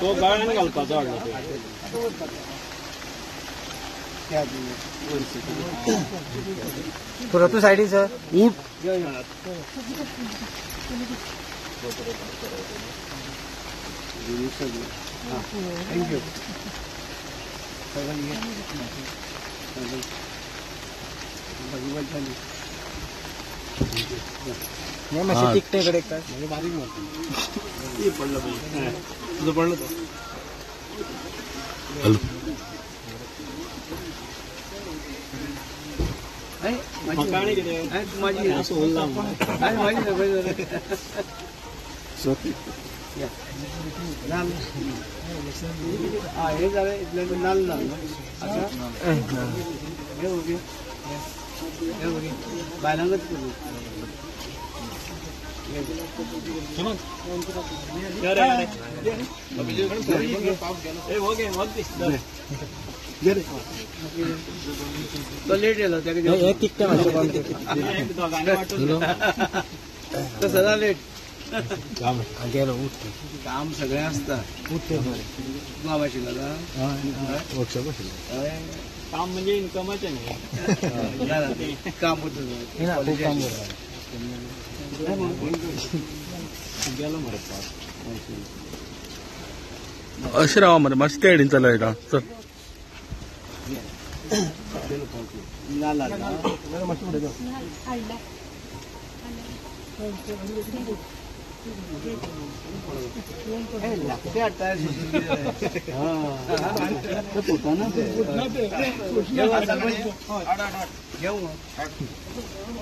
तो गाळ्यान घालपाचो हाडलो पुरो तूं सायडीन सर उठ thank you. मातशें तिकटे कडेन बारीक पडलो तुजो पडलो तो. हॅलो हे जालें इतलें नाल्ल ना बायलांकच करूं. तो लेट येयलो ताका तो सदां लेट. गेलो काम सगळें आसता. गांव आशिल्लो वर्कशॉप आशिल्लो. काम म्हणजे इन्कमाचें न्ही, काम करता काम गेलो मरे. अशें राव मरे मातशें त्या चलयता चल.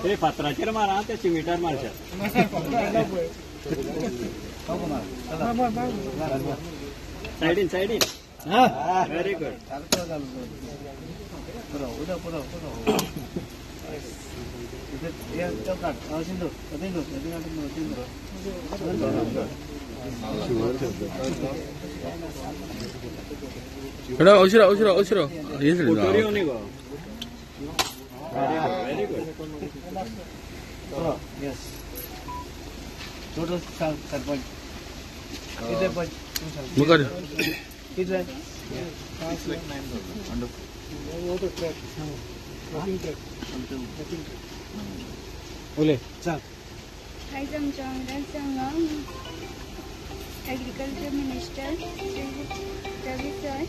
ते फातराचेर मारा, ते सिमिटार मारशात. सायडीन सायडीन. Very good. अशें अशें अशें very good. Yes. Sarpanch कितले पंच मुखार कितले? उलय सांग. आयज आमच्या वांगडा हांगा agriculture minister Shri Ravi sir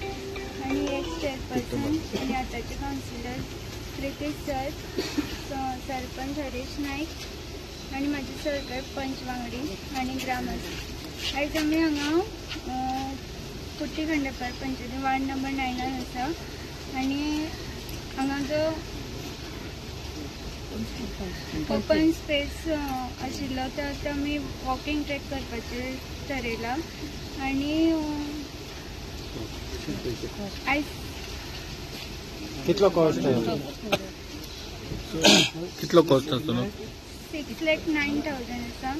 आनी एक्स चेअरपर्सन आनी आतांचे कावन्सिलर रितेश सर, सरपंच हरीश नायक आनी म्हाजे सगळे पंच वांगडी आनी ग्रामस्थ. आयज आमी हांगा कुट्टी खांडेपार पंचायती वार्ड नंबर 9 आसा आनी हांगा जो ओपन स्पेस आशिल्लो तो आतां आमी वॉकिंग ट्रॅक करपाचें ठरयलां आनी आयज कितलो कॉस्ट? कितलो कॉस्ट आसतलो? 6,09,000 आसा.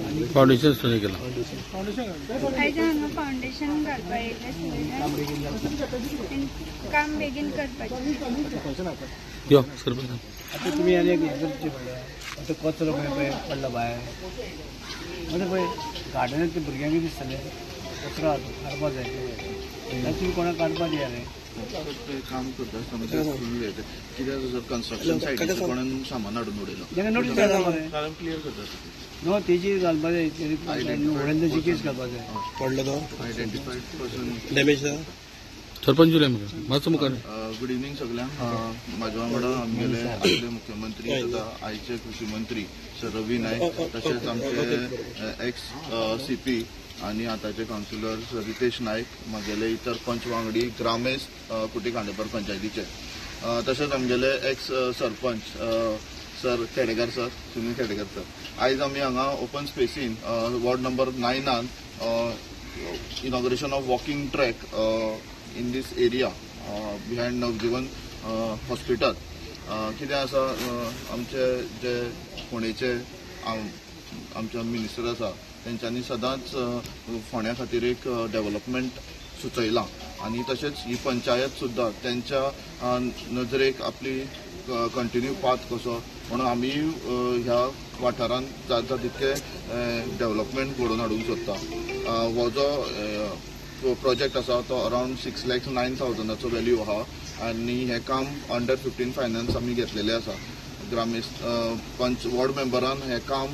आनी फावंडेशन सुरू केलां. आयज हांगा फावंडेशन घालपाक येयलें सगळें काम बेगीन करपाचें. यो सरपंच. आतां तुमी आनी एक हें करचें पडलें. आतां कचरो पळय पळय पडला भायर. आतां पळय गार्डनांत ते भुरग्यांक दिसतलें कचरो काडपा जाय. तुमी कोणाक काडपा दिया न्ही. काम करता आसतना कित्याक सर कन्स्ट्रक्शन सायटीचेर कोणान सामान हाडून उडयलो तांकां नोटीस घालता मरे. क्लियर करता. न्हू तेजी घालपा जाय, व्हडल्यान तेजी केस घालपा जाय. पडलो तो आयडेंटिफायड पर्सन डॅमेज. सरपंच उलय मातसो मुखार. गुड इवनींग सगल्यांक. म्हाज्या वांगडा आमगेले आदले मुख्यमंत्री तथा आयचे कृशी मंत्री सर रवी नायक, तशेंच आमचे एक्स सीपी आनी आतांचे कावन्सिलर सर रितेश नायक, म्हागेले इतर पंच वांगडी ग्रामेस्त कुटी खांडेपार पंचायतीचे, तशेंच आमगेले ex sarpanch sir Khedekar sir, Sunil Khedekar sir. आयज आमी हांगा ओपन स्पेसीन ward number 9 inauguration of walking track in this area behind Navjivan hospital. कितें आसा, आमचे जे फोंडेचे आमचे मिनिस्टर आसा तेंच्यांनी सदांच फोंड्या खातीर एक डेव्हलपमेंट सुचयलां आनी तशेंच ही पंचायत सुद्दां तेंच्या नजरेक आपली कंटिन्यू पाथ कसो म्हणून आमी ह्या वाठारांत जाता तितकें डेव्हलपमेंट घडोवन हाडूंक सोदता. हो जो प्रोजेक्ट आसा तो अरावंड 6,09,000 व्हॅल्यू आहा आनी हें काम अंडर 15 फायनान्स आमी घेतलेलें आसा. ग्रामेस्त पंच वॉर्ड मेंबरान हें काम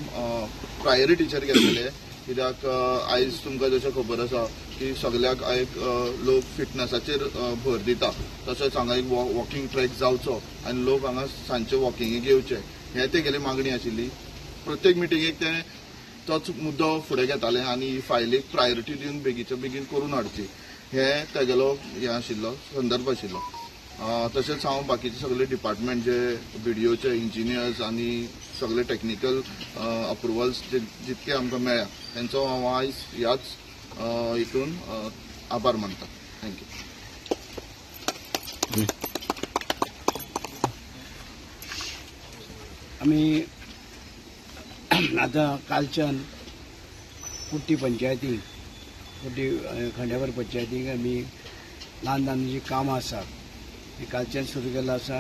प्रायोरिटीचेर घेतलेलें कित्याक आयज तुमकां जशें खबर आसा की सगल्याक एक लोक फिटनसाचेर भर दिता, तशेंच हांगा एक वॉकिंग ट्रॅक जावचो आनी लोक हांगा सांजचे वॉकिंगेक येवचे हें तेगेली मागणी आशिल्ली. प्रत्येक मिटिंगेक ते तोच मुद्दो फुडें घेताले आनी फायलीक प्रायोरिटी दिवन बेगीच्या बेगीन करून हाडची हे तेगेलो हें आशिल्लो संदर्भ आशिल्लो. तशेंच हांव बाकीचे सगळे डिपार्टमेंट जे बीडीओचे इंजिनियर्स आनी सगळे टॅक्निकल अप्रुवल्स जे जितके आमकां मेळ्ळ्या तेंचो हांव आयज ह्याच हितून आभार मानता. Thank you. आमी आतां कालच्यान कुट्टी पंचायती कुट्टी खांड्यावर पंचायतीक आमी ल्हान ल्हान जी कामां आसात ती कालच्यान सुरू केल्लो आसा.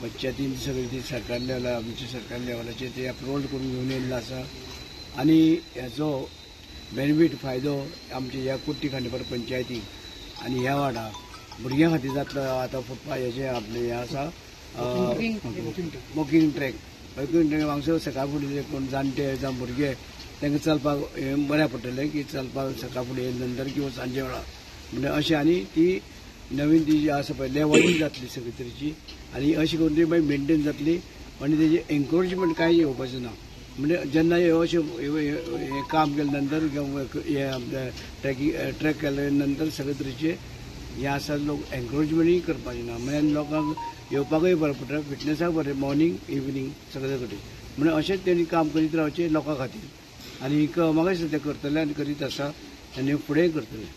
पंचायतीन सगळी ती सरकार लेवला आमच्या सरकार लेवलाचेर ते अप्रुवल करून घेवन येयल्लो आसा आनी हेजो बेनिफीट फायदो आमच्या ह्या कुट्टी खांडेपार पंचायतीक आनी ह्या वार्डाक भुरग्यां खातीर जातलो. आतां फुटपाथ हेजें आपलें हें आसा वॉकिंग ट्रॅक, वॉकिंग ट्रॅक हांगसर सकाळ फुडें कोण जाणटे जावं भुरगे तांकां चलपाक बऱ्याक पडटलें की चलपाक सकाळ फुडें येयले नंतर किंवा सांजे वेळार म्हणजे अशें. आनी ती नवीन ती जी आसा पळय लेवलींग जातली सगळी तरेची आनी अशें करून ती मागीर मेंटेन जातली आनी तेजी एनक्रोचमेंट कांय येवपाचें ना. म्हणजे जेन्ना हे अशें हें काम केले नंतर किंवा हे आपलें ट्रॅक केले नंतर सगळे तरेचे हें आसा लोक एनक्रोचमेंटूय करपाचें ना. म्हणजे लोकांक येवपाकूय बरें पडटा, फिटनसाक बरें, मॉर्निंग इवनींग सगळे कडेन. म्हणजे अशेंच तेणी काम करीत रावचें लोकां खातीर आनी म्हाका दिसता तें करतलें आनी करीत आसा आनी फुडेंय करतलें.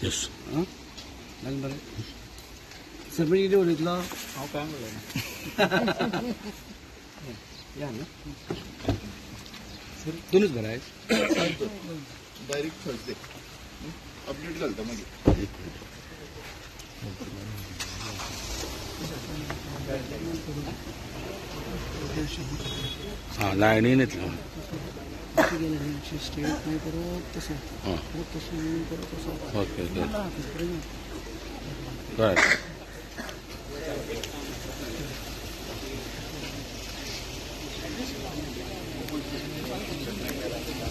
येस आं जालें बरें. सरपंच कितें उलयतलो? हांव काय उलयना. या न्हू दोनूच घरां आहेत. डायरेक्ट थर्सडे अपडेट घालता मागीर. हां लायनीन येतलो. Okay right.